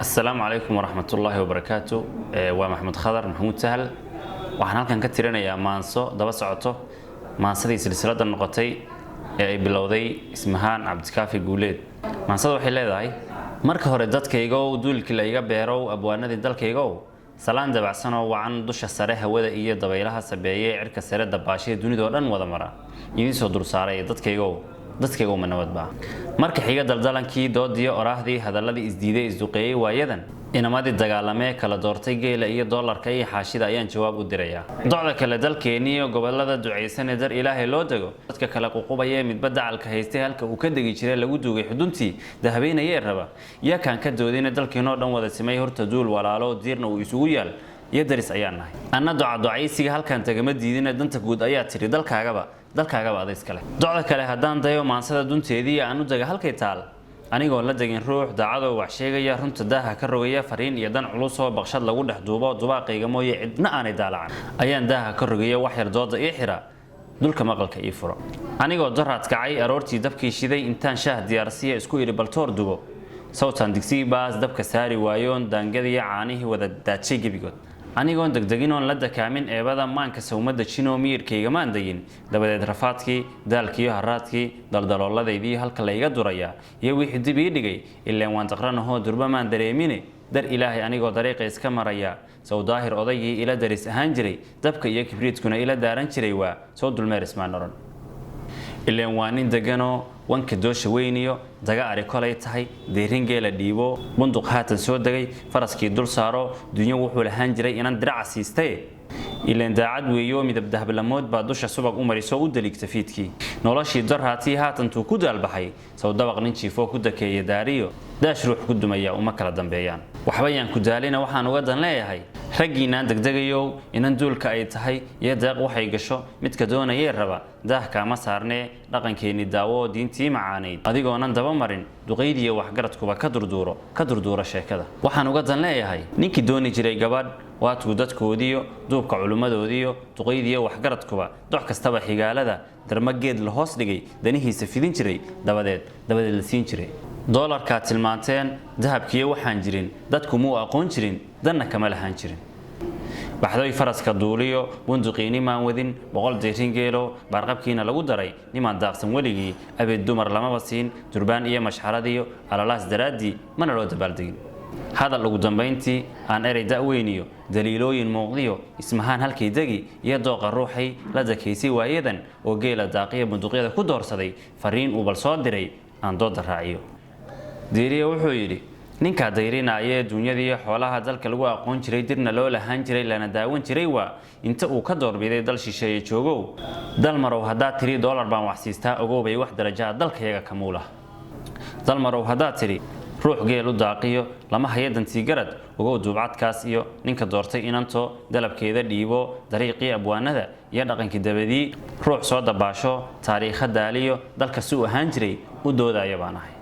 Asalaamu calaykum waraxmatullaahi wabarakaatu. Waa Maxamed Khadar Maxamuud Sahal. Waxaan halkan ka tirinayaa maanso daba socoto maansadii silsiladda noqotay ee ay bilowday Ismahaan Cabdikaafi Guuleed. Maansada waxay leedahay: marka hore dadkaygow, duulkii la iga beerow, abwaanadii dalkaygow, salaan dabacsanoo wacan dusha sare hawada iyo dabaylaha sabeeye, cirka sare dabaashee, dunidoo dhan wada mara idiin soo dulsaaray. Dadkaygow, dadkaygow, ma nabadba? Marka xiga, daldalankii, doodiyo oraahdii, hadalladii isdiiday, isduqeeyey waayadan, inamadii dagaalamee kala doortay geela iyo doolarka iyo xaashida ayaan jawaab u dirayaa. Docda kale, dalkeeniyo gobolada ducaysanee dar Ilaahay loo dego, dadka kale ququbayee midba dacalka haystay halka uu ka degi jiray lagu duugay xuduntii dahabeynayee raba yakaan ka doodina, dalkeenoo dhan wada simay horta duul walaalo diirna uu isugu yaal iyo daris ayaan nahay. Anna docadocaysiga halkan tagama diidina, danta guud ayaa tidhi dalkaagaba, dalkaagaba ada iskale. Docda kale haddaan dayo maansada dunteedii aan u daga halkay taal, anigoon la degin ruux daacadoo wax sheegaya, runta daaha ka rogaya, fariin iyo dan culusoo baqshad lagu dhex duubo, dubaaqayga mooye cidna aanay daalacan ayaan daaha ka rogaya. Wax yar dooda ii xira, dulka maqalka ii furo. Anigoo daraad kacay aroortii, dabkii shiday, intaan shaah diyaarsiya isku idhi baltoor dubo, sawtaan digsigii baas dabka saari waayoon daangadiiyo caanihii wada daadshay gebigood. Anigoon degdeginoon la dakaamin eebada maanka sawma dejinoo miyirkaygamaan degin, dabadeed rafaadkii, daalkiiyo haraadkii, daldalooladaydii halka layga durayaa iyo wixii dib ii dhigay, ileen waan daqranahoo durba maan dareemine, dar Ilaahay anigoo dariiqa iska maraya, sow Daahir odaygii ila daris ahaan jiray, dabka iyo kibriidkuna ila daaran jiray, waa soo dulmeer ismaan odhan, ileen waa nin deganoo wanka doosha weyniyo daga ari kolay tahay, deyrin geela dhiibo, bunduq haatan soo degay, faraskii dul saaro, dunyo wuxuu lahaan jiray inan diraca siistaye, ileen daacad weeyo midab dahablamood baa dusha subag u marisoo u daliigta fiidkii. Noloshii darhaatii haatantuu ku daalbaxay, sow dabaq nin jiifoo ku dakeeya daariyo daash ruux ku dumaya uma kala dambeeyaan. Waxba yaan ku daalina, waxaan uga dan leeyahay raggiinaan degdegayow, inan duulka ay tahay iyo deeq waxay gasho midka doonayee raba, daah kaama saarnee, dhaqankeenni daawo, diintii macaanayd adigoonan daba marin, duqaydiiyo waxgaradkuba ka durduuro, ka durduuro sheekada. Waxaan uga dan leeyahay ninkii dooni jiray gabadh, waatuu dadkoodiyo duubka culimmadoodiyo duqaydiyo waxgaradkuba doc kastaba xigaalada darmo geed la hoos dhigay danihiisa fidin jiray, dabadeed la siin jiray doolarkaad tilmaanteen, dahabkiiyo waxaan jirin dadku muu aqoon jirin, danna kama lahaan jirin. Baxdoy faraska duuliyo bunduqii nimaan wadin, 100 deyrin geelo baarqabkiina lagu daray, nimaan daaqsan weligii abeed dumar lamaba siin durbaan iyo mashxaradiyo alalaas daraaddii, mana loo dabaaldegin. Hadal ugu dambayntii aan erey da'weyniyo daliilooyin muuqdiyo Ismahaan halkay degi iyo dooqa ruuxay la dakaysay waayadan oo geela daaqiya bunduqyada ku doorsaday, fariin uu bal soo diray aan dooda raaciyo. Diiriya wuxuu yidhi: ninkaa dayrinaya duunyadiiyo xoolaha dalka lagu aqoon jiray, dirna loo lahaan jiray, lana daawan jiray, waa inta uu ka doorbiday dal shisheeye joogow. Dalmarow haddaad tidhi doolar baan wax siistaa, ogoobay wax darajaa dalkayaga kamuula. Dalmarow haddaad tidhi ruux geel u daaqiyo lama haya dantii garad, ogow duubcadkaas iyo ninka doortay inanto dalabkeeda dhiibo, dariiqii abwaanada iyo dhaqankii dabadii ruux soo dabaasho, taariikha daaliyo dalka si uu ahaan jiray u doodaya baan ahay.